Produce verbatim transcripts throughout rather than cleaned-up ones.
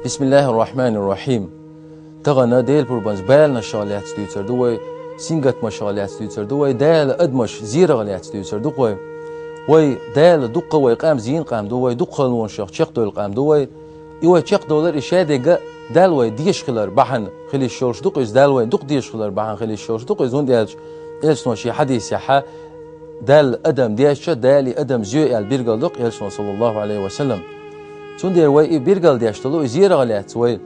بسم الله الرحمن الرحيم. Тахана Делан пурбанца баланашах лаьцна дуьйцур ду вай, сингаттамашах лаьцна дуьйцур ду вай, Дала адамаш зерах лаьцна дуьйцур ду вай. Вай Дала дукха вай къам зийна къам ду вай, дукха халонашах чекхдевлла къам ду вай. И вай чекхдовлар, и шадерг а Дала вай дезаш хилар бахьан хила йиш йолуш ду-кх иза, Дала вай дукха дезаш хилар бахьан хила йиш йолуш ду-кх иза, хӀунда аьлча Элчано шен хьадисехь Дала адам дезча, Дала и адам зоь аьлла билгалдоккху Элчано, саллаллаху Ӏалайхи ва саллам. Цундела вай и билгалдеш долу, и зерах лаьцна вай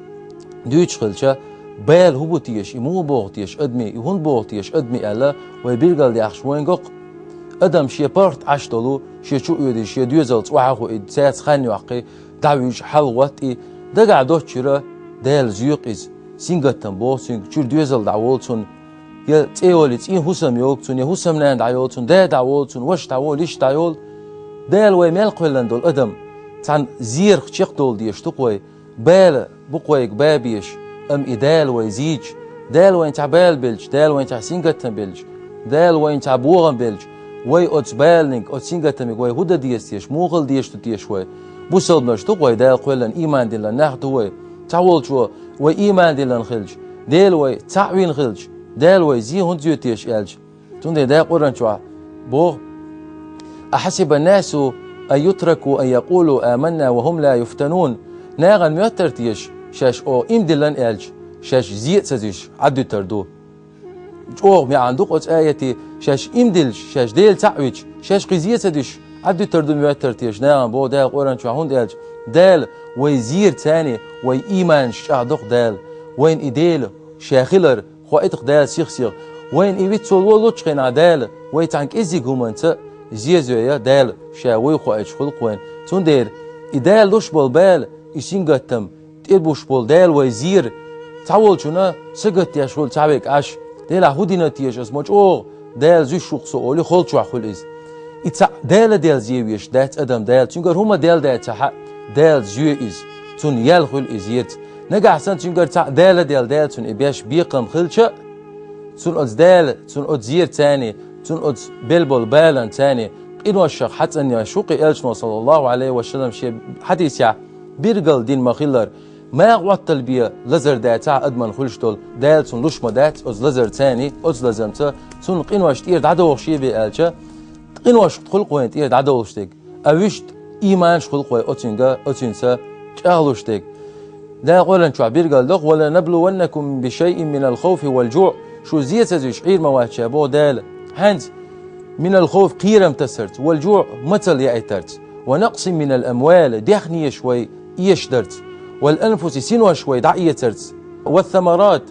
дуьйцуш хилча, бала хӀун бу теша, и муха боху теша адамийн, и хӀунда боху теша адамийн аьлла, вай билгалдаьккхича вайна го-кх. Адам шен паргӀат Ӏаш долу, шен чу а оьдий, шен доьзалца охьа а хуий, цаьрца хан йоккхий, дӀавуьжуш, хьалагӀоттий, дагахь доцчуьра Дала зоькху иза. Сингаттам боху цуьнга, чуьра доьзал дӀаволу цунна. Я цӀе йолий, цӀийн хӀусам йогу цунна, я хӀусамнана дӀайолу цунна, да дӀаволу цунна, ваша дӀаволу, йиша дӀайолу. Дала вай мел кхоьллина долу адам цхьана зерах чекхдовла дезаш ду-кх вай. Бала бу-кх вайга бан безаш, амма и Дала вай зийча, Дала вайна цхьа бала белча, Дала вайна цхьа сингаттам белча, Дала вайна цхьа бохам белча, вай оцу баланиг, оцу сингаттамиг вай хӀун дан деза теша, муха хила дезаш ду теша вай? Бусалбанаш ду-кх вай, Дала кхоьллина, ийман диллина нах ду вай. Цхьаволчо вай ийман диллина хилча, Дела вай цхьаъ вина хилча, Дала вай зе хӀунда зоь теша аьлча. Цундела Дала Къуръан чохь боху: «أحسب الناس أن يتركوا أن يقولوا آمنا وهم لا يفتنون». Нахана моьттура теша, шаьш оха ийман диллина аьлча, шаьш зе а ца дуьсуш, Ӏаддуьтур ду? ЧӀогӀа маьӀна ду-кх оцу аятийн, шаьш ийман диллича, шаьш Дела цхьаъ вича, шаьш кхин зе а ца дуьсуш, Ӏаддуьтур ду моьттура теша нахана, боху Дала Къуръан чохь, хӀунда аьлча Дала вай зерца, вай ийманаш чӀагӀдо-кх Дала, вайна и Дела ша хилар хоуьйту-кх Дала сих-сиха. Вайна и вицволу лучу хенахь Дала, вай цхьана кӀеззиг хӀуманца а зе а зоьй Дала, ша вуй хоуьйтуш хуьлу-кх вайна. Цундела и Дала луш болу бала, и сингаттам, тӀебуш болу Дала вай зер, цхьаволчунна сагатдеш хуьлу цхьа верг Ӏаш, делахь хӀун дина теша аса, ма чӀогӀа Дала зуьйш ву-кх со олий, холчохь хуьлу иза. И цхьаъ Дала делла зе веш дац адам Дала, цуьнгара хӀума делла дацахь а, Дала зоь иза, цунна ял хуьлу иза зерца. Нагахь санна цуьнгара цхьаъ Дала делла, Дала цунна и беш бекхам хилча а, цунна оцу Дала, цунна оцу зерца, цунна оцу белла болу баланца къиношах хьацӀанъеш ву-кх и Элчано, саллаллаху Ӏалайхи ва саллам, шен хьадисехь билгал дина ма-хиллара, ма гӀоттал бен лазар дацахь а адамна хуьлуш долу, Дала цунна луш ма дац оцу лазарца, оцу лазамца, цунна къинош тӀера дӀадохуш бен аьлча, къиношкахь хуьлу-кх вайна тӀера дӀадолуш дерг. А вуьшта ийманаш хуьлу-кх вай оцуьнга, оцуьнца чӀагӀлуш дерг. Дала Къуръан чохь билгалдо-кх: «ولنبلونكم بشيء من الخوف والجوع». Шу зе ца зуьйш Ӏийр ма вац ша, боху Дала. ХӀинца: «من الخوف», кхерам тасарца, «والجوع», мацалла яийтарца, «ونقص من الأموال», даьхнеш вай эшдарца, «والأنفس», синош вай дӀаэцарца, «والثمرات»,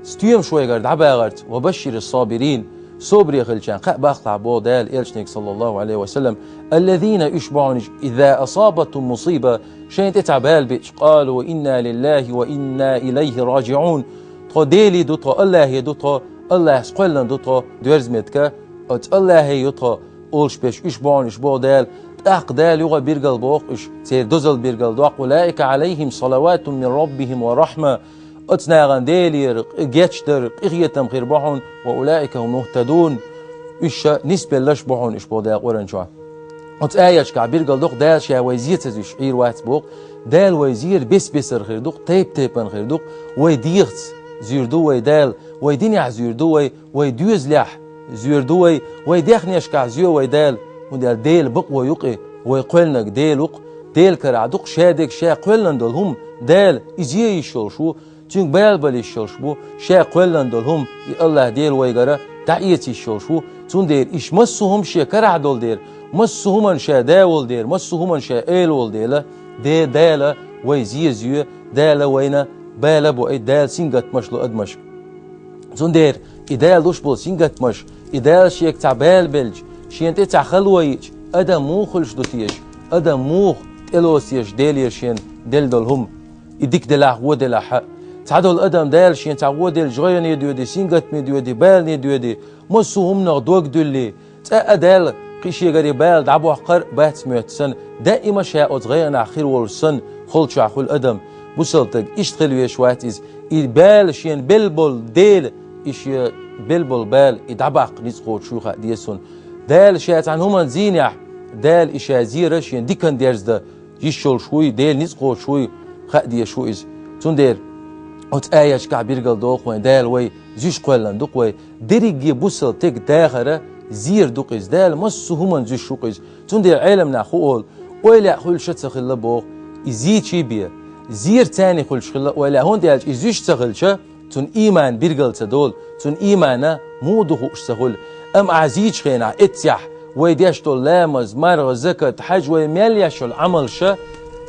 стоьмаш вайгара дӀабагӀарца, «وبشر الصابرين», собаре хиллачарна кхаъ баккхалахь, боху Дала Элчанга, саллаллаху Ӏалайхи ва саллам, «الذين», уьш бу хьуна уьш, «إذا أصابتهم مصيبة», шайна тӀе цхьа бала биъча, «قالوا إنا لله وإنا إليه راجعون». Тхо Делан ду тхо, Аллахьан ду тхо, Аллахьца кхоьллина ду тхо, доьрза меттиг, оцу Аллахьан ю тхо, олуш берш уьш бу хьуна уьш, боху Дала. ТӀаккха Дала юха билгал боху уьш, церан дозалла билгал доккху: «أولئك عليهم صلوات من ربهم ورحمة». Оцу нахана Делера гечдар, къинхетам хир бу хьуна, «وأولئك هم المهتدون». Уьш ша нисбелларш бу хьуна уьш, боху Дала Къуръан чохь. Оцу аяташкахь билгалдо-кх Дала ша вай зе ца зуьйш Ӏийр вац боху. Дала вай зер бес-бесара хир ду-кх, тайп-тайпана хир ду-кх. Вай дегӀаца зуьйр ду вай Дала, вай динехь зуьйр ду вай, вай доьзалехь зуьйр ду вай, вай даьхнешкахь зоь вай Дала. ХӀунда аьлча Делан бакъо ю-кх и, вай кхоьллинарг Дела ву-кх, Делан карахь ду-кх шадерг, ша кхоьллина долу хӀума Дала, и зе йиш йолуш ву, цуьнга бала бала йиш йолуш бу, ша кхоьллина долу хӀума и Аллахь Дела вайгара дӀаэца йиш йолуш ву. Цундела иштта массо а хӀума шен карахь долу дела, массо а хӀуманна ша да волу дела, массо а хӀуманна ша эла волу дела, Де-, Дала вай зе зоь, Дала вайна бала а бойла, Дала сингаттамаш ло адамашка. Цундела и Дала луш болу сингаттамаш, и Дала шега цхьа бала белча, шена тӀе цхьа хало йиъча, адам муха хуьлуш ду теша, адам муха тӀелоцу теша Делера шена делла долу хӀума, и дика делахь а, вон делахь а. Цхьадолу адам Дала шена цхьа вон делча, гӀайгӀане доьдий, сингаттаме доьдий, балане доьдий, массо а хӀуманах дог дуьллий, цкъа а Дала кхин шегара и бала дӀабоккхур а бац моьтту санна, даима ша оцу гӀайгӀанехь хир волуш санна, холчохь хуьлу адам. Бусалба стаг иштта хила везаш вац иза. И бала шена белла болу дела, и шен белла болу бала, и дӀабаккха ницкъ кхочуш вуй хаа деза цунна. Дала ша цхьана хӀуманна зийнехь, Дала и ша зеран шена диканна дерзадан йиш йолуш вуй, Делан ницкъ кхочуш вуй хаа дезаш ву иза. Цундела оцу аяташкахь билгалдоху вайн, Дала вай зуьйш кхоьллина ду-кх вай. Дерриге бусалба стеган дахар зер ду-кх иза. Дала массо а хӀуманна зуьйш ву-кх иза. Цундела Ӏеламнаха хӀун олу, ойла хуьлуш а ца хилла боху, и зийчий бен, зер царна хуьлуш хилла ойла, хӀунда аьлча и зуьйш ца хилча, цуьнан ийман билгал ца долу, цуьнан иймана муха ду хууш ца хуьлу. Амма ахь зийчу хенахь эццехь вай деш долу ламаз, марха, закат, хьаьж, вай мел еш йолу Ӏамалша,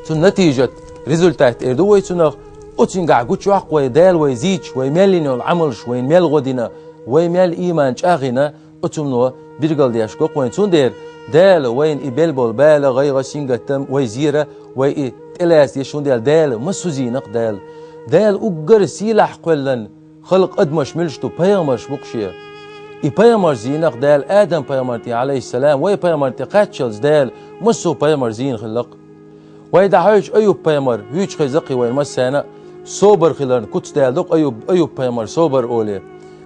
цуьнан натижат, результат эр ду вай цунах, оцуьнгахь гучуйоккху вай Дала вай зийча, вай мел йина йолу Ӏамалш, вайна мел гӀо дина, вай мел ийман чӀагӀйина, оцунна билгалдеш го-кх вайн. Цундела Дала вайна и белла болу бала, гӀайгӀа, сингаттам вай зера, вай и тӀелаца деза, хӀунда аьлча Дала массо а зийна-кх Дала. Дала уггар сийлахь кхоьллина халкъ адамаш муьлш ду, пайхамарш бу-кх шен. И пайхамарш зийна-кх Дала Адам-пайхамар тӀе, Ӏалайхиссалам, вай пайхамар тӀе кхаччалц Дала массо а пайхамарш зийна хилла-кх. Вай дӀахьоьжуш Аюб-пайхамар, вуьйцуш хеза-кх и вайна массарна а, собар хиларна куц Дала до-кх Аюб, Аюб-пайхамар собар олий.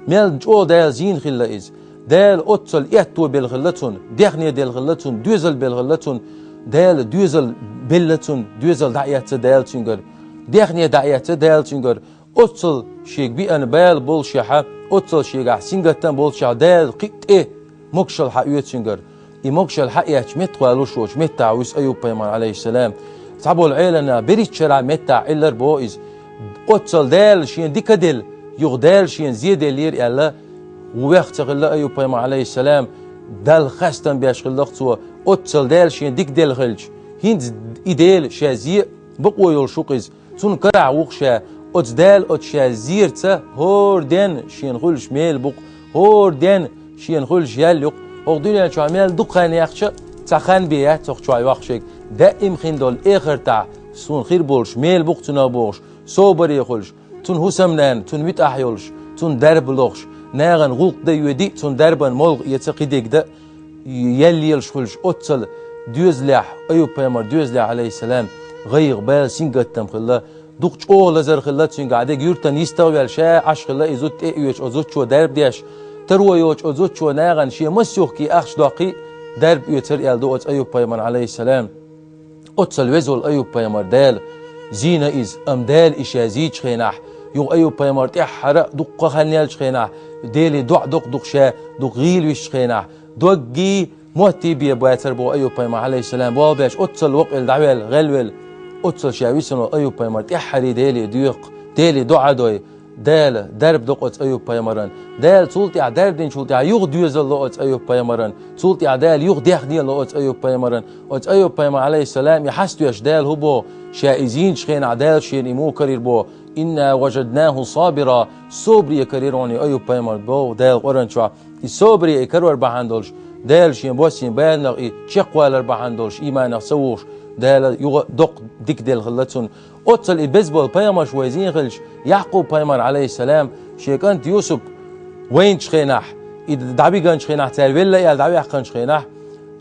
Мел чӀогӀа Дала зийна хилла иза. Дала оццул аьтто белла хилла цунна, дехне делла хилла цунна, доьзал белла хилла цунна, Дала доьзал белла цунна, доьзал дӀаэцна Дала цуьнгара, дехне дӀаэцна Дала цуьнгара, оццул шега биъна бала боллушехь а, оццул шегахь сингаттам боллушехь а Дала кхин а тӀе могушалла хьаоьцу цуьнгара. И могушалла хьаэцча, меттахвалуш волчу меттахь вуьсу Аюб-пайхамар, Ӏалайхиссалам. Цхьаболу Ӏеламнаха берхӀитта шарахь меттахь Ӏиллар боху иза. Оццул Дала шена дика делла, юха Дала шена зен деллера аьлла, ву вех ца хилла Аюб-пайхамар, Ӏалайхиссалам, Далла хастам беш хилла-кх цо. Оццул Дала шена дика делла хилча, хӀинца и Дела ша зен а бакъо йолуш ву-кх иза. Цунна карахь ву-кх ша, оцу Дала оцу ша зерца хӀора денна шена хуьлуш мела бу-кх, хӀора денна шена хуьлуш ял ю-кх. ХӀокху дуьнен чохь мел дукха хан яьккхича а, цхьа хан бен яц хӀокху чохь йоккхуш ерг. Даим хин долу эхартахь суна хир болуш мела бу-кх цунах бохуш, собаре хуьлуш, цунна хӀусамнана, цунна муьтӀахь йолуш, цунна дарба лохуш, нахана гӀуллакх дан йоьдий а, цунна дарбан молха эца кхидерг дан а, ял лелаш хуьлуш, оццул доьзалехь, Аюб-пайхамар доьзалехь, Ӏалайхиссалам, гӀайгӀа, бала, сингаттам хилла, дукха чӀогӀа лазар хилла цуьнгахь дерг, юьртан йистагӀвелла ша Ӏаш хилла и зуда тӀе а оьцуш, оцу зудчо дарба деш, таро йоцуш оцу зудчо нахана шен мас юхкий ахча доккхий а дарба оьцура аьлла ду оцу Аюб-пайхамарна, Ӏалайхиссалам. Оццул веза волу Аюб-пайхамар Дала зийна иза, амма Дала и ша зийчу хенахь, юха Аюб-пайхамар тӀаьххьара а дуккха хан яьллачу хенахь, Деле доӀа доккха дукха ша дукха гӀийла висчу хенахь, доггий, моттий бен бацара боху Аюб-пайхамар, Ӏалайхиссалам, болх беш, оццул воккъавелла, дӀавелла, гӀелвелла, оццул ша висина волу Аюб-пайхамар тӀаьххьарий Деле доьху, Деле доӀа дой. Дала дарба доккху оцу Аюб-пайхамаран. Дала цул тӀаьхьа дарба динчул тӀаьхьа юха доьзал ло оцу Аюб-пайхамаран. Цул тӀаьхьа Дала юха дехне ло оцу Аюб-пайхамаран. Оцу Аюб-пайхамар, Ӏалайхиссалам, и хьаставеш Дала хӀун боху, ша и зийначу хенахь Дала шена и муха карийра боху: «Инна важаднаху сабира», собаре карийра хьуна и Аюб-пайхамар боху Дала Къуръан чохь. И собаре и карор бахьана долуш, Дала шен боссийна баланах и чекхвалар бахьана долуш, ийманах ца вухуш, Дала юха доккха дика делла хилла цунна. Оццул и беза болу пайхамарш вай зийна хилча, Якъуб-пайхамар, Ӏалайхиссалам, шен кӀант Юсуп вайначу хенахь, и дӀавигначу хенахь, цара велла аьлла дӀаваьккхинчу хенахь,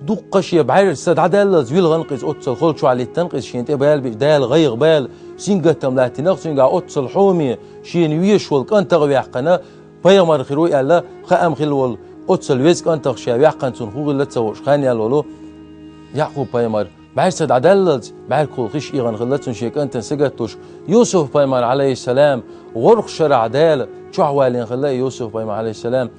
дуккха шен бӀаьрса дӀадаллалц вилхина-кх иза, оццул хала чохь литтина-кх иза, шена тӀе бала биъча, Дала гӀайгӀа, бала, сингаттам латтийна-кх цуьнгахь, оццул хьоме, шена везаш волу кӀантах а ваьккхина, пайхамар хир ву аьлла, хаам хилла волу, оццул веза кӀантах ша ваьккхина, цунна хӀун хилла ца хууш хан яьлла волу Якъуб-пайхамар. БӀаьрса дӀадаллалц, бӀаьргахула хиш эгӀна хилла цунна шен кӀантана сагатдеш. Юсуп-пайхамар, Ӏалайхиссалам, гӀорху шарахь Дала чохь валийна хилла Юсуп-пайхамар, Ӏалайхиссалам.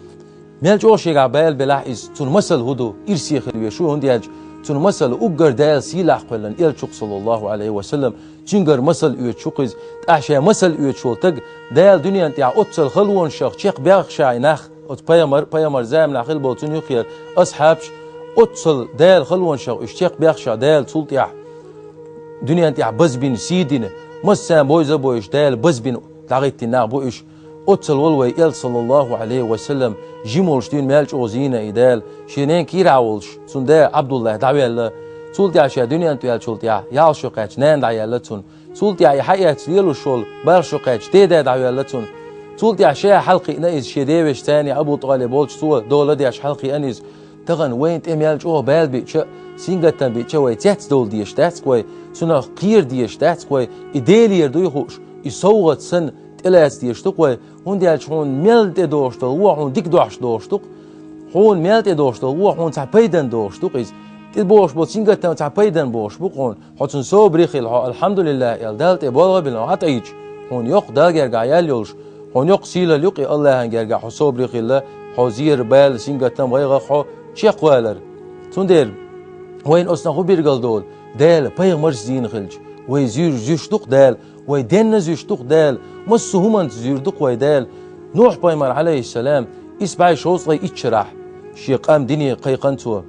Мел чӀогӀа шегахь бала белахь иза, цунна масал хӀун ду, ирсе хила везаш ву, хӀунда аьлча цунна масал уггар Дала сийлахь кхоьллина элча ву-кх, саллаллаху Ӏалайхи ва саллам, цуьнгара масал оьцуш ву-кх иза, тӀаккха ша масал оьцуш волу стаг, Дала дуьнен тӀехь оццул халонашах чекхбаьхча нах, оцу пайхамар, пайхамар заманахь хилла болу цунна юххера асхьабаш, оццул Дала халонашах уьш чекхбаьхча, Дала цул тӀаьхьа дуьнен тӀехь базбина, сий дина, массарна бойза а бойуш, Дала базбина дӀахӀиттина нах бу уьш. Оццул волу вай элча, саллаллаху Ӏалайхи ва саллам, жима волуш дуьйна мел чӀогӀа зийна и Дала. Шен ненан кийрахь волуш, цуьнан да Ӏабдуллахь дӀаваьлла. Цул тӀаьхьа ша дуьнен тӀе ваьллачул тӀаьхьа, ялх шо кхаьчча, нана дӀаяьлла цунна. Цул тӀаьхьа и хьаэцна лелаш волу, барх шо кхаьчча, деда дӀаваьлла цунна. Цул тӀаьхьа ша хьалакхиъна иза шен девешца, Абу ТӀалиб волчу, цо дола деш хьалакхиъна иза. Тахана вайна тӀе мел чӀогӀа бала биъча а, сингаттам биъча а вай цецдовла дезаш дац-кх вай, цунах кхера дезаш дац-кх вай, и Делера дуй хууш, и совгӀат санна тӀелаца дезаш ду-кх вай, хӀунда аьлча хьуна мел тӀедогӀуш долу вон хьуна дика дохьуш догӀуш ду-кх, хьуна мел тӀедогӀуш долу вон хьуна цхьа пайдана догӀуш ду-кх иза. ТӀедогӀуш болу сингаттам цхьа пайдана богӀуш бу-кх хьуна. Хьо цунна собаре хила, хьо, алхьамдулиллахӀ, аьлла, Далла тӀе болх а бина, хьо хьатӀаийча. Хьуна йоккха Дала гергахь ял йолуш, хьуна йоккха сийлалла ю-кх и Аллахьан гергахь хьо собаре хилла, хьо зер, бала, сингаттам, гӀайгӀа хьо чекхвалар. Цундела вайна оцунах хӀун биргал долу? Дала пайхамарш зийна хилча, вай зуьйр-, зуьйш ду-кх Дала, вай денна зуьйш ду-кх Дала, массо а хӀуманца зуьйр ду-кх вай Дала. Нухь-пайхамар, Ӏалайхиссалам, исс бӀе шовзткъе итт шарахь шен къам дине кхайкхина цо.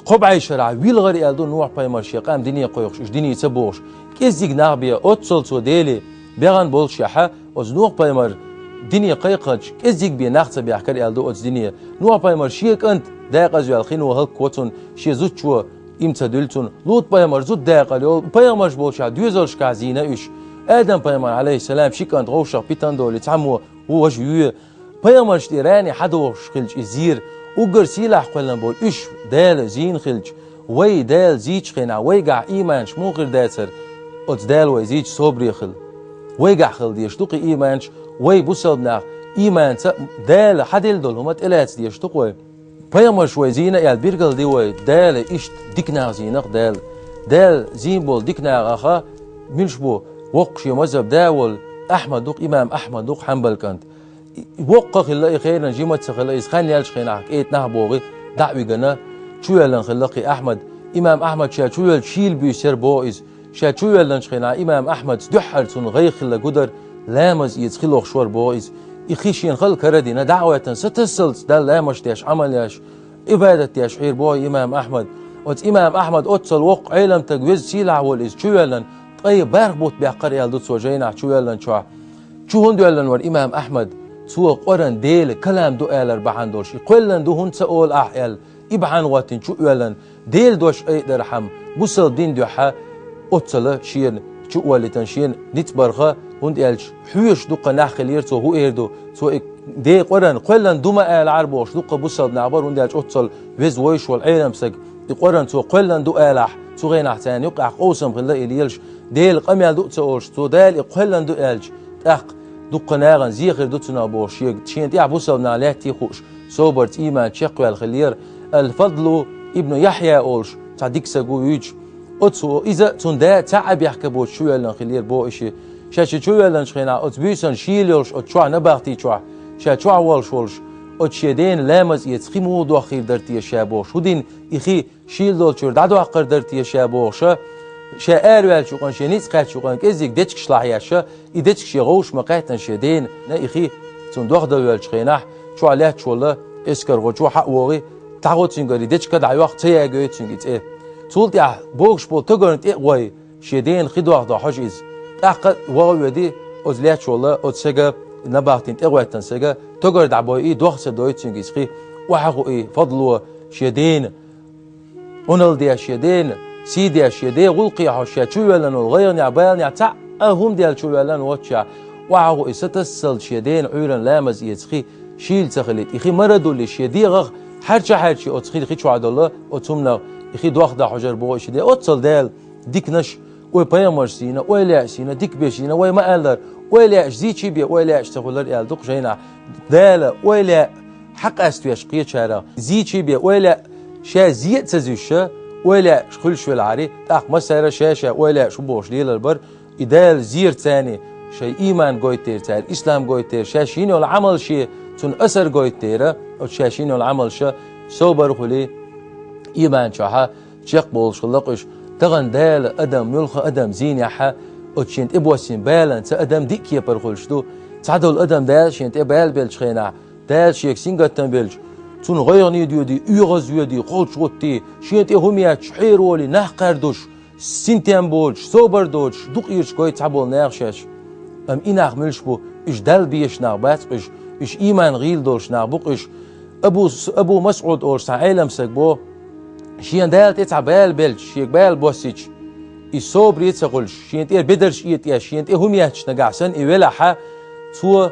Кхо бӀе шарахь вилгӀара аьлла ду Нухь-пайхамар шен къам дине кхойкхуш, уьш дине ца богӀуш. КӀеззиг нах бен, оццул цо Деле бегӀана боллушехь, оцу Нухь-пайхамар дине кхайкхинчу кӀеззиг бен нах ца баьхкира аьлла ду оцу дине. Нухь-пайхамар шен кӀант декъаза ваьлла хино хӀаллакво цунна, шен зудчо ийман ца дуьллу цунна. Лут-пайхамар зуда декъала йолу, пайхамарш болчохь доьзалшкахь зийна уьш. Адам-пайхамар, Ӏалайхиссалам, ши кӀант вовшах питана долий, цхьаммо ву важа вуьйр. Пайхамаршна тӀе рани хьадохуш хилча и зер, уггар сийлахь кхоьллина болу уьш Дала зийна хилча, вай Дала зийчу хенахь вайгахь ийманаш муха хир дацара, оцу Дала вай зийча собаре хила. Вайгахь хила дезаш ду-кх и ийманаш, вай бусалба нах ийманца Дала хьаделла долу хӀума тӀелаца дезаш ду-кх вай. Пайхамарш вай зийна аьлла биргал ди вай, Дала иштта дика нах зийна-кх Дала. Дала зийна болу дика нахаха муьлш бу, воккха шен мазхӀаб да а волу Ахьмад ду-кх, имам Ахьмад ду-кх, Хьанбал кӀант. Воккха хилла и, хенан жима ца хилла иза, хан яьллачу хенахь кӀеда нах богӀий, дӀа а вигина, чувоьллина хилла-кх и Ахьмад. Имам Ахьмад ша чувоьллича шийла буьйса яра боху иза. Ша чувоьллинчу хенахь имам Ахьмадца дуьххьара цунна гӀайгӀа хилла гу дара, ламаз эца хи лохуш вара боху иза. И хи шена хала кара а дина, дӀа а гӀоьттина, сатассалц Далла ламазаш деш, Ӏамал еш, Ӏибадат деш Ӏийра боху имам Ахьмад. Оцу имам Ахьмад оццул воккха Ӏеламстаг, веза сийлахь волу иза чувоьллина, ткъе барх бутт баьккхира аьлла ду цо жайнахь чувоьллинчохь. Чу хӀунда воьллина вара имам Ахьмад? Цо Къуръан Делан калам ду алар бахьана долуш, и кхоьллина ду хӀунда ца олу ахь аьлла, и бахьана гӀоттина чу а воьллина, Делан дош айдархьама, бусалба дин дуьхьа оццул шена чу а воллийтина, шена ницкъ барха, хӀунда аьлча хьоьжуш дуккха нах хиллера цо, хӀун эр ду, цо и Делан Къуръан кхоьллина ду ма алахьара бохуш дуккха бусалба нах бара, хӀунда аьлча оццул веза вовзаш волу Ӏеламстаг и Къуръан цо кхоьллина ду алахь, цу хенахь царна юккъехь къовсам хилла и лелаш, Делан къамел ду а ца олуш, цо Дала и кхоьллина ду аьлча, тӀаккха дуккха нахана зе хир ду цунах бохуш, шега, шена тӀехь бусалба нах лаьттий хууш, собарца ийман чекхваьлла хиллера. Ал-Фадлу ибн Яхьъя олуш цхьа дика стаг ву вуьйцуш. Оцу иза а, цуьнан да а цхьаъ а бехке боцуш чувоьллина хиллера боху и ши. Ша ши чувоьллинчу хенахь оцу буьйсанна шийла йолуш оцу чохь, набахти чохь, ша чохь волуш волуш, оцу шен дена ламаз эца хи муха дохийла дара те ша бохуш, хӀун дина и хи шийла долчуьра дӀадоккхур дара те ша бохуша, ша араваьллачу юкъана, шен ницкъ кхаьччу юкъана кӀеззиг дечкаш лахьеш, и дечкаш шен гӀовшах ма кхаьттина шен дена, и хи цунна дохдан воьллачу хенахь, чохь лаьтташ волу эскархочо хьа а вогӀий, дӀагӀо цуьнгара и дечка, дӀайоккху, ца ягайой цуьнга и цӀе. Цул тӀаьхьа богуш болу тогарна тӀе а гӀой, шен дена хи дохдан хьожа иза. ТӀаккха ваха а воьдий, оцу лаьтташ волу оцу стага, набахтина тӀегӀоьттина стага, тогар дӀабойий, дохка ца дойий цуьнга иза хи. Охьа а хуий Фадло шен дена, Ӏуналла деш шен дена, сий деш шен ден гӀуллакхе хьожуш, ша чувоьллина волу гӀайгӀанехь, баланехь, цхьаъ а хӀума даьлла чувоьллина воццушехь, охьа а хуий сатассалц шен дена Ӏуьйранна ламаз эца хи шийла ца хилийта. И хи мара а дуьллий, шен дегӀах хьаьрча-хьаьрчий оцу хи, хи чохь долу оцу хӀуманах и хи дохдан хьожура боху и ши ден. Оццул Дала диканаш, вай пайхамарш зийна, вай лаьаш зийна, дика беш зийна, вай ма-аллара, вай лаьаш зийчий бен, вай лаьаш ца хуьлура аьлла ду-кх жайнахь. Дала вай лаьа хьакъаьста веш кхечарах, зийчий бен, вай лаьа ша зе а ца зуьйша, вай лаьаш хуьлуш велахьарий, тӀаккха массара а ша-ша вай лаьаш хӀун бохуш лелар бара, и Дала зерцарний шайн ийман гойту дера цара, ислам гойту дера, шаьш йина йолу Ӏамал шен цунна асар гойту дера, оцу шаьш йина йолу Ӏамалша собар а хуьлий, ийман чохьа чекхболуш хилла-кх уьш. Тахана Дала адам, муьлхха адам зийнехьа, оцу шена тӀебоссийна баланца адам диъ кепара хуьлуш ду. Цхьадолу адам Дала шена тӀе бала беллачу хенахь, Дала шега сингаттам белча, цунна гӀайгӀане доьдий, оьгӀазвоьдий, кхолчагӀуттий, шена тӀе хӀума етташ хьераволий, нах кхардуш, синтем боцуш, собар доцуш, дукъ ирча гой цхьаболу наха шаьш. Амма и нах муьлш бу? Уьш Далла безаш нах бац-кх уьш, уьш ийман гӀийла долуш нах бу-кх уьш. Абу, Абу МасӀуд олуш цхьа Ӏеламстаг боху, шена Дала тӀе цхьа бала белча, шега бала боссича, и собаре а ца хуьлуш, шена тӀера бедарш этӀеш, шена тӀе хӀума етташ нагахь санна и велахьа, цо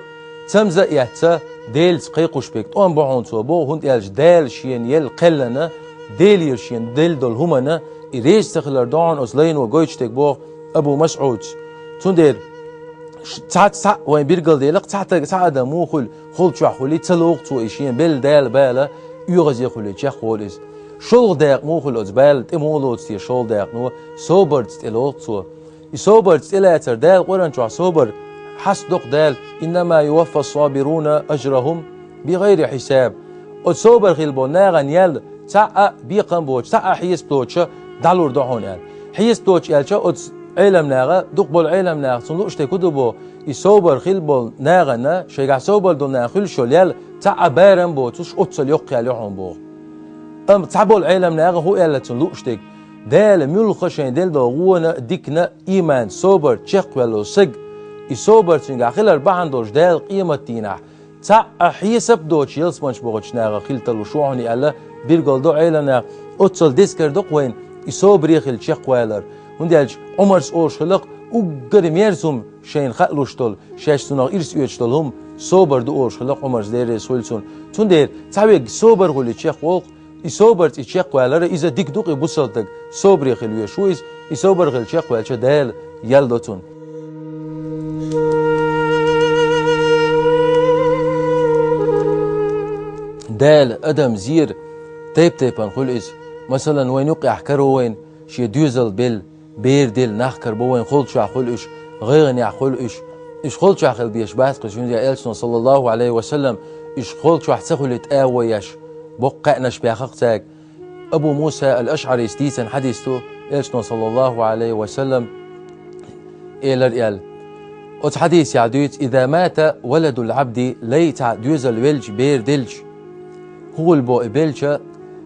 цамза а эцна, Делаца кхайкхуш берг тӀом бу хьуна цо боху, хӀунда аьлча Дала шена елла кхеллана, Делера шена делла долу хӀуманна и реза ца хилар ду хьуна оцу лайно гойтуш дерг боху Абу МасӀудас. Цундела ш-, цхьа, цхьаъ вайн биргал делахь, цхьа таг, цхьа адам муха хуьлу, холчохь хуьлий, ца лоху цо и шена белла Дала бала, оьгӀазе хуьлий, чекхволу иза. ШолгӀа дакъа муха хуьлу оцу бала, тӀе муха лоцу те шолгӀа дакъано, собарца тӀелоху цо. И собарца тӀелацар, Дала Къуръан чохь собар хьастадо-кх Дала: «Иннама юваффас-сабируна ажрахум бигайри хьисаб». Оцу собар хилла болу нахана ял цхьа а бекхам боцуш, цхьа а хьесап доцуш дӀалур ду хьуна аьлла. Хьесап доцуш аьлча, оцу Ӏеламнаха, дукха болу Ӏеламнаха цунна лууш дерг хӀун ду боху, и собар хилла болу нахана, шайгахь собар долу нахана хуьлуш йолу ял цхьа а барам боцуш, оццул йоккха ял ю хьуна боху. Амма цхьаболу Ӏеламнаха хӀун аьлла цунна лууш дерг? Дала муьлхха шайн делла долу гӀона а, диканна а, ийман, собар чекхваьлла стаг, и собар цуьнгахь хилар бахьана долуш Дала къематдийнахь цхьа а хьесап доцуш ялсаманчу бохучу нахах хила тарлуш ву хьуна аьлла, билгал до Ӏеламнаха. Оццул деза карадо-кх вайна и собаре хилла чекхвалар. ХӀунда аьлча Ӏумарс олуш хилла-кх, уггар мерза хӀума шайна хаалуш долу, шаьш цунах ирс оьцуш долу хӀума собар ду олуш хилла-кх Ӏумарс, Дела реза хуьлда цунна. Цундела цхьаверг собар хуьлий чекхволу-кх, и собарца и чекхвалар, иза дика ду-кх, и бусалба стаг собаре хила везаш ву иза, и собар хилла чекхваьлча Дала ял до цунна. Дала адам зер тайп-тайпана хуьлу иза. Масалан, вайна юккъехь каро вайна шен доьзал белла, бер делла нах карабо вайна, холчохь хуьлу уьш, гӀайгӀанехь хуьлу уьш. Уьш холчохь хила безаш бац-кх уьш, хӀунда аьлча Элчано, саллаллаху Ӏалайхи ва саллам, уьш холчохь ца хуьлуьйту агӀо еш, боккха кхаьънаш баьхна-кх цаьрга. Абу Муса ал-АшӀарис дийцина хьадис ду, Элчано, саллаллаху Ӏалайхи ва саллам, элира аьлла. Оцу хьадисехь дуьйцу: «Иза мата валадул Ӏабди», лай цхьа доьзал велча, бер делча, хӀун хуьлу боху и белча,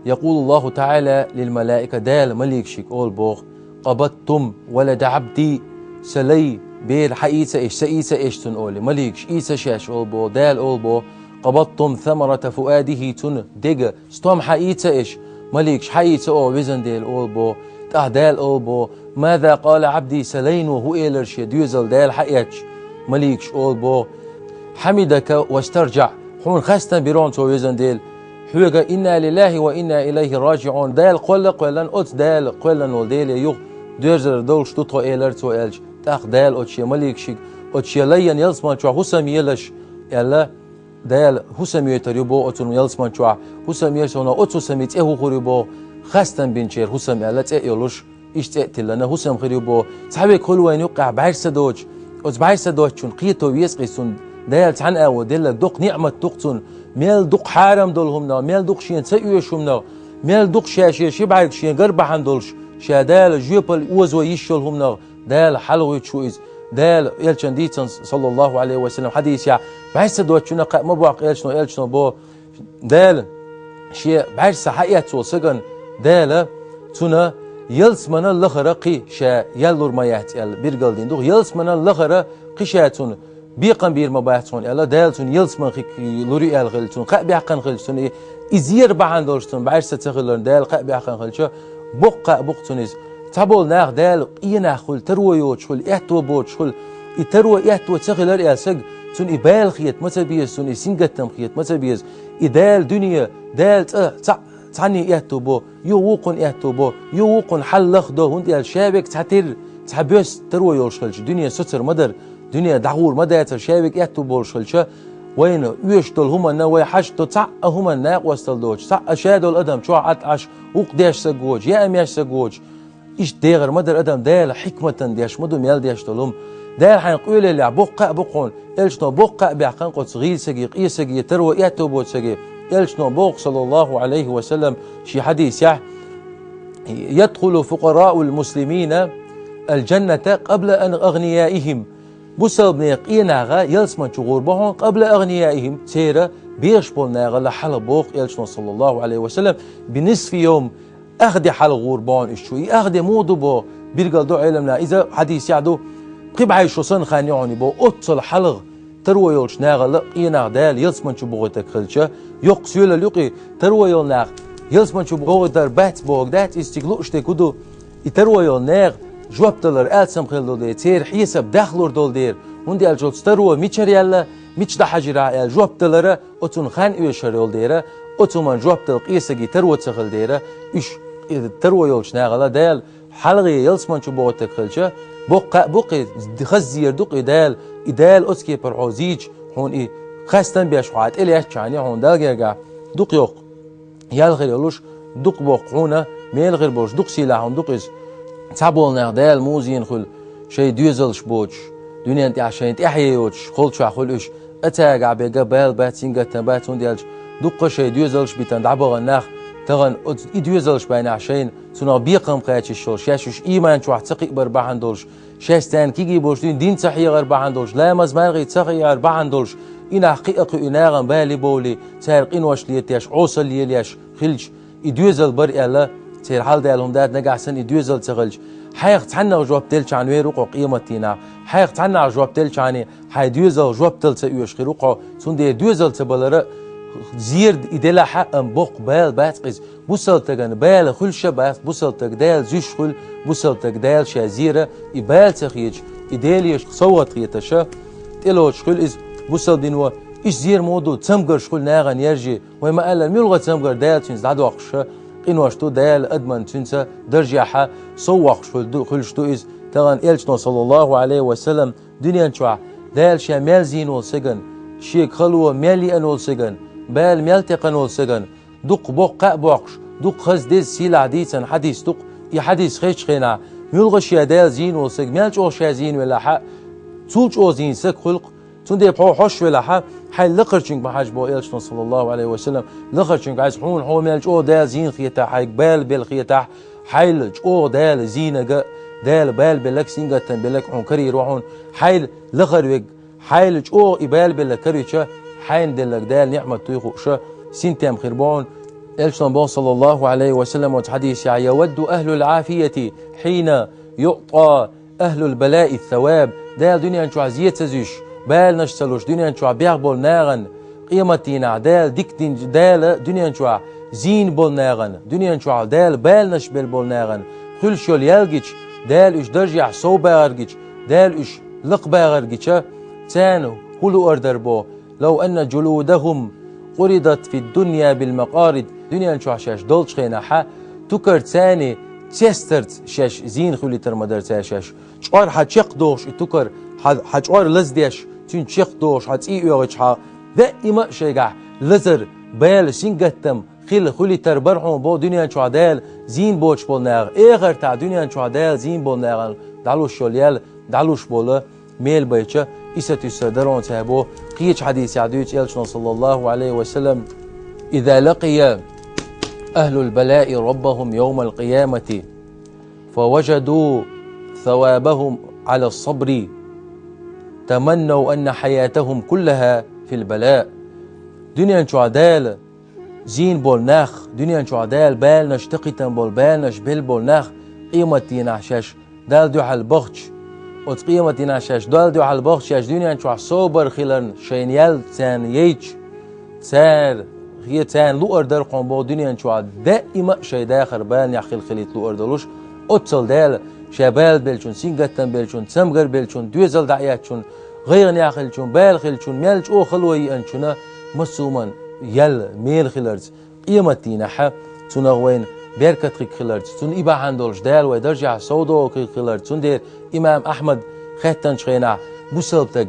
якъулуллаху таӀала лил малаика, Дала маликашка олу боху: «Къабадтум валада Ӏабди», сан лай бер хьаийца аш, сан ийца аш цунна олий, маликаш ийца аш олу боху, Дала олу боху: «Къабадтум самарата фуадихи», цуьнан дега стом хьаийца аш, маликаш хьаийца оха, везан Дела, олу боху. ТӀаккха Дала олу боху: «Маза къала Ӏабди», сан лайно хӀун элира шен доьзал Дала хьаэцча, маликаш олу боху: «Хьамидака вастарджаӀ», хьуна хастам бира хьуна цо, везан Дела, хьоьга: «Инна лиллахи ва инна илайхи раджиӀун», Дала кхолла а кхоьллина, оцу Дала кхоьллина волу Деле юха доьрзур долуш ду тхо, элира цо аьлча, тӀаккха Дала оцу шен маликашка, оцу шен лайна ялсамани чохь хӀусам елаш аьлла, Дала хӀусам йойтур ю боху оцунна ялсамани чохь, хӀусам еш хьуна, оцу хӀусаман цӀе хӀун хир ю боху, хастам бинчеран хӀусам аьлла цӀе а йолуш, иштта цӀе а тиллина, хӀусам хир ю боху. Цхьаверг хуьлу вайна юккъехь бӀаьрса доцуш, оцу бӀаьрса доцучунна кхето веза-кх иза, цунна Дала цхьана агӀо делларг доккха ниӀмат ду-кх цунна, мел дукха хьарам долу хӀуманах, мел дукха шена ца оьшу хӀуманах, мел дукха ша шен ши бӀаьрг шен гар бахьана долуш, ша Дала жоьпалла озо йиш йолу хӀуманах, Дала хьалагӀуьттуш ву иза. Дала, Элчано дийцина, саллаллаху Ӏалайхи ва саллам, хьадисехь, бӀаьрса доцучунна кхаъ ма боккху Элчано, Элчано боху, Дала шен бӀаьрса хьаэцна волу стагана, Дала цунна ялсаманин лахара кхин ша ял лур ма яц аьлла билгалдина ду-кх. Ялсаманин лахара кхин ша цунна бекхам бийр ма бац хьуна аьлла, Дала цунна ялсамани хи-, лур ю аьлла хилча, цунна кхаъ баьккхина хилча, цунна и, и зер бахьана долуш цунна бӀаьрса ца хиларна Дала кхаъ баьккхина хилча, боккха кхаъ бу-кх цунна иза. Цхьаболу нах Дала къен нах хуьлу, таро йоцуш хуьлу, аьтто боцуш хуьлу. И таро аьтто ца хилар аьлла стаг, цунна и бала хета ма ца беза, цунна и сингаттам хета ма ца беза. И Дала дуьне, Дала цӀа цхьаъ, цхьанне аьтто бо, юха вукхунна аьтто бо, юха вукхунна хьал лахдо, хӀунда аьлча ша верг цхьатерра, цхьа боьсса таро йолуш хилча, дуьне соцур ма дара, дуьне дӀагӀур ма дацара, ша верг аьтто болуш хилча, вайна оьшуш долу хӀуманна вай хьашт до цхьа а хӀуманна накъосталла доцуш, цхьа а ша долу адам чохь Ӏад Ӏаш, вукху деш стаг воцуш, яа меш стаг воцуш, иштта дехар ма дара адам, Дала хьикматан деш ма ду мел деш долу хӀума. Дала хьайна къоьллехь боккха кхаъ бу-кх хьуна, Элчано боккха кхаъ баьккхина-кх оцу гӀийла саге, къен саге, таро аьтто боцу саге. Элчано боху, саллаллаху Ӏалайхи ва саллам, шен хьадисехь: «Ядхулу фукъараул муслимина аль-джанната къабла ан агънияихим». Бусалба нехан къен нах ялсамани чу гӀур бу хьуна, къабла агънияихим, церан бехаш болу нахала хьалха, боху Элчано, саллаллаху Ӏалайхи ва саллам, бинисфи йовм, ах де хьалха гӀур бу хьуна уьш чу. И ах де муха ду боху, билгал до Ӏеламнаха, иза хьадисехь ду, пхи бӀе шо санна хан ю хьуна и боху, оццул хьалха таро йолчу нахала къен нах Дала ялсамани чу бохуьйтург хилча, йоккха соьлалла ю-кх и, таро йолу нах ялсамани чу бохуьйтур бац бохург дац, иза цига лууш дерг хӀун ду? И таро йолу нехан жоп далар алсам хилла долу дела, церан хьесап дахлур долу дела, хӀунда аьлча оцу таро мичара яьлла, мича дӀахьажийра аьлла жоп далара, оцунна хан оьшуш йолу дела, оцу хӀуманна жоп дала къен саге таро ца хилла дела, уьш, и таро йолчу нахала Дала хьалхе ялсамани чу бохуьйтург хилча, боккха кхаъ бу-кх и, хаза зер ду-кх и Дала, и Дала оцу кепара хьо зийча, хьуна и хастам беш хьо тӀелаьцча хьуна, хьуна Далла гергахь дукха йоккха ял хир йолуш, дукха боккха хьуна мел хир болуш, дукха сийлахь хӀума ду-кх иза. Цхьаболу нах Дала музийна хуьлу, шайн доьзалш боцуш, дуьнен тӀехь шайна тӀаьхье йоцуш, холчохь хуьлу уьш, а цаьргахь бега бала бац, сингаттам бац, хӀунда аьлча дуккха шайн доьзалш битина дӀабахана нах, тахана оцу и доьзалш баьнехь шайна цунах бекхам кхачийш йолуш, шаьш уьш ийман чохь ца кхиабар бахьана долуш, шаьш царна кегий болуш дуьйна дин ца хьегӀар бахьана долуш, ламаз, мархий ца хьегӀар бахьана долуш, и нах кхиа а кхуьу, и нахана бале а бовлий, цара къинош летош, Ӏесалла лелош хилча, и доьзал бара аьлла, церан хьал-дела хӀума дац, нагахь санна и доьзал ца хилча, хьайх цхьаннах жоп делчхьана вер ву-кх хьо къематдийнахь, хьайх цхьаннах жоп делчхьана хьайн доьзалх жоп дала ца оьшуш хир ву-кх хьо, цундела доьзал ца балара зер и делахь а, амма боккха бала бац-кх иза. Бусалба стагана бала хуьлуш а бац, бусалба стаг Дала зуьйш хуьлу, бусалба стаг Дала ша зера, и бала ца хеташ, и Делера совгӀат хеташ, тӀелоцуш хуьлу иза бусалба дино. Иштта зер ма ду, цамгарш хуьлу нахана яржий, вай ма-аллара, муьлхха цамгар Дала цуьнца дӀадоккхуш, къинош ду Дала адамна цуьнца даржехь, сов воккхуш хуьлу ду, хуьлуш ду иза. Тахана Элчано, саллаллаху Ӏалайхи ва саллам, дуьнен чохь Дала ша мел зийна волу стагана, шега хало мел еана волу стагана, бала мел текхна волу стагана, дукха боккха кхаъ боккхуш, дукха хаза, деза, сийлахь дийцина хьадис ду-кх. И хьадис хезчу хенахь, муьлхха ша Дала зийна волу стаг, мел чӀогӀа ша зийна велахь а, цул чӀогӀа зийна стаг хуьлу-кх. Цундела хьо хьош велахь а, хьайн лакхарчуьнга ма хьажа, боху Элчано, саллаллаху Ӏалайхи ва саллам, лакхарчуьнга хьажа, хьуна хьо мел чӀогӀа Дала зийна хетахь, хьайга бала белла хетахь, хьайл чӀогӀа Дала зийнарг а, Дала бала белларг а, сингаттам белларг а хьуна карийр ву хьуна, хьайл лахара верг, хьайл чӀогӀа и бала белларг карийча, хьайна делларг Дала ниӀмат дуй хууш, синтем хир бу хьуна. Элчано боху, саллаллаху Ӏалайхи ва саллам, оцу хьадисехь: «يود أهل العافية حين يعطى أهل البلاء الثواب». Дала дуьнен чохь зе ца зуьйш, баланаш ца луш, дуьнен чохь бехна болу нахана къематдийнахь Дала дика динчу, Дала дуьнен чохь зийна болу нахана, дуьнен чохь Дала баланаш белла болу нахана хуьлуш йолу ял гича, Дала уьш даржехь сов бахар гича, Дала уьш лакха бахар гича, царна хӀун луъар дара боху? «لو أن جلودهم عرضت في الدنيا بالمقاريض». Дуьнен чохь шаьш долчу хенахь, тукар царна цестарца шаьш зийна хуьлуьйтур ма дара цара шаьш. ЧӀор хьан чекхдохуш и тукар, хьан, хьан чӀор лаздеш, цуьнан чекхдохуш хьан цӀий оьгӀичхьа, даима а шайгахь лазар, бала, сингаттам хила хуьлуьйтур бара хьуна боху дуьнен чохь Дала зийна боцуш болу наха. Эхартахь дуьнен чохь Дала зийна болу нахана дӀалуш йолу ял, дӀалуш болу мел байча, и сатуьйсур дара хьуна цара боху. Кхечу хьадисехь дуьйцу Элчано, саллаллаху Ӏалайхи ва саллам: «إذا لقي أهل البلاء ربهم يوم القيامة فوجدوا ثوابهم على الصبر تمنوا أن حياتهم كلها في البلاء». Дуьнен чохь Дала зийна болу нах, дуьнен чохь Дала баланаш, такхийтина болу баланаш белла болу нах, къематдийнахь шаьш Далла дуьхьал бахча, оцу къематдийнахь шаьш Далла дуьхьал бахча, шаьш дуьнен чохь собар хиларна шайна ял царна яйча, цара, хе, царна луъар дара хьуна боху дуьнен чохь даима а шайн дахар баланехь хила хилийта луъар долуш, оццул Дала ша бала беллачун, сингаттам беллачун, цамгар беллачун, доьзал дӀаэцначун, гӀайгӀанехь хиллачун, бала хиллачун, мел чӀогӀа хало еанчунна массо а хӀуманна ял мела хиларца, къематдийнахь цунах вайна беркат хир хиларца, цунна и бахьана долуш Дала вай даржехь сов догӀу хир хиларца. Цундела имам Ахьмад хаьттинчу хенахь, бусалба стаг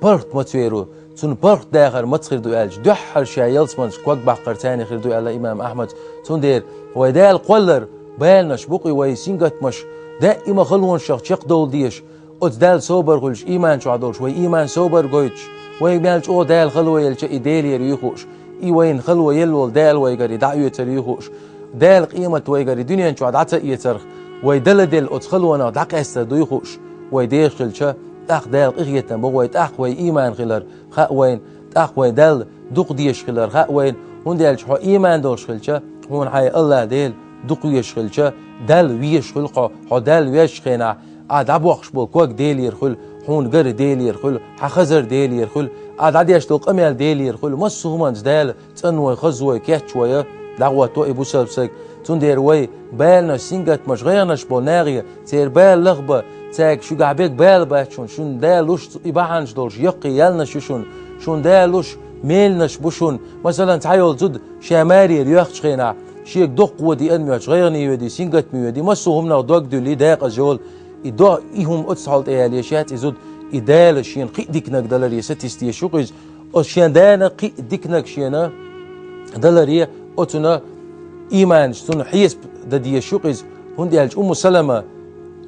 паргӀат маца вер ву, цунна паргӀат дахар маца хир ду аьлча, дуьххьара ша ялсаманца ког баккхар царна хир ду аьлла имам Ахьмада. Цундела вай Дала кхоллар баланаш бу-кх и, вай сингаттамаш даима халонашах чекхдовла дезаш, оцу Далла собар хуьлуш, ийман чохь долуш, вай ийман собар гойтуш, вай мел чӀогӀа Дала хало елча, и Делера юй хууш, и вайна хало елла волу Дала вайгара и дӀаоьцур юй хууш, Дала къемат вайгара и дуьнен чохь дӀа ца эцарх, вай Дала делла оцу халонах дӀакъаьстар дуй хууш, вай дезаш хилча, тӀаккха Дала къинхетам бо вай, тӀаккха вай ийман хилар хаьа вайна, тӀаккха вай Далла дукха дезаш хилар хаьа вайна, хӀунда аьлча хьо ийман долуш хилча, хьуна хьайн АллахӀ Дела дукха везаш хилча, Далла везаш хуьлу хьо, хьо Далла везачу хенахь, ахь дӀабоккхуш болу ког Делера хуьлу, хьуна гар Делера хуьлу, хьан хазар Делера хуьлу, ахь дӀадеш долу къамел Делера хуьлу, массо а хӀуманца Дала цӀанвой, хазавой, кечвой дӀагӀотто и бусалба стаг. Цундела вай баланаш, сингаттамаш, гӀайгӀанаш болу нахе, церан бала лахбан, цаьрга шуьгахь бега бала бац шуна, шуна Дала луш и бахьанаш долуш яккхий ялнаш ю шуна, шуна Дала луш меланаш бу шуна. Масалан, цхьайолу зуда ша марера йоьхчу хенахь, шега доккха воде а моьттуш, гӀайгӀане воьдий, сингаттаме воьдий, массо а хӀуманах дог дуьллий, декъаза йолу, и до, и хӀума оцу хьолатӀе яла еш яц и зуда, и Дала шена кхин а диканиг даларе сатийса дезаш ю-кх иза. Оцу шен Дала кхин а диканиг шена даларе, оцунна ийманаш, цунна хьесап дан дезаш ю-кх иза, хӀунда аьлча Умму Салама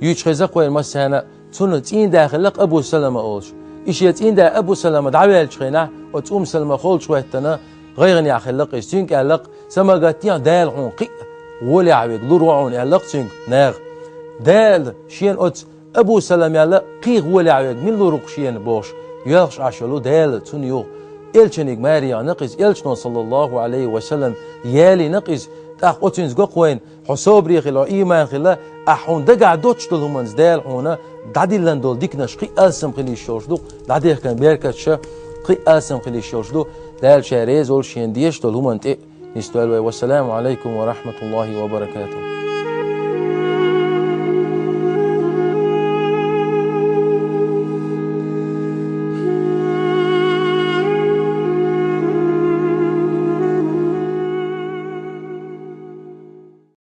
юьйцуш хеза-кх вайна массарна а, Цунна цӀийнда хилла-кх Абу Салама олуш. И шен цӀийнда Абу Салама дӀаваьллачу хенахь, оцу Умму Салама холчу хӀоьттина, гӀайгӀанехь хилла-кх иза. Цуьнга аьлла-кх: «Са ма гатдехьа, Дала хьуна кхин а гӀолехь верг лур ву хьуна», — аьлла-кх цуьнга наха. Дала шена оцу Абу Саламел кхин а гӀолехь верг мила лур ву-кх шена бохуш, йоьлхуш Ӏаш йолу Дала цунна юха элчаниг маре яхна-кх иза, элчано, саллаллаху Ӏалайхи ва саллам, ялийна-кх иза. ТӀаккха оцуьнца го-кх вайна: хьо собаре хила, хьо ийман хила, ахь хьуна дагахь доцуш долу хӀуманца Дала хьуна дӀадиллина долу диканаш кхин а алсам хила йиш йолуш ду, дӀадехкина беркаташ кхин а алсам хила йиш йолуш ду. Дала Ша реза волуш шена дезаш долу хӀуманна тӀе нисдойла вай. Вассаламу Ӏалайкум ва рахьматуллахи ва баракатух.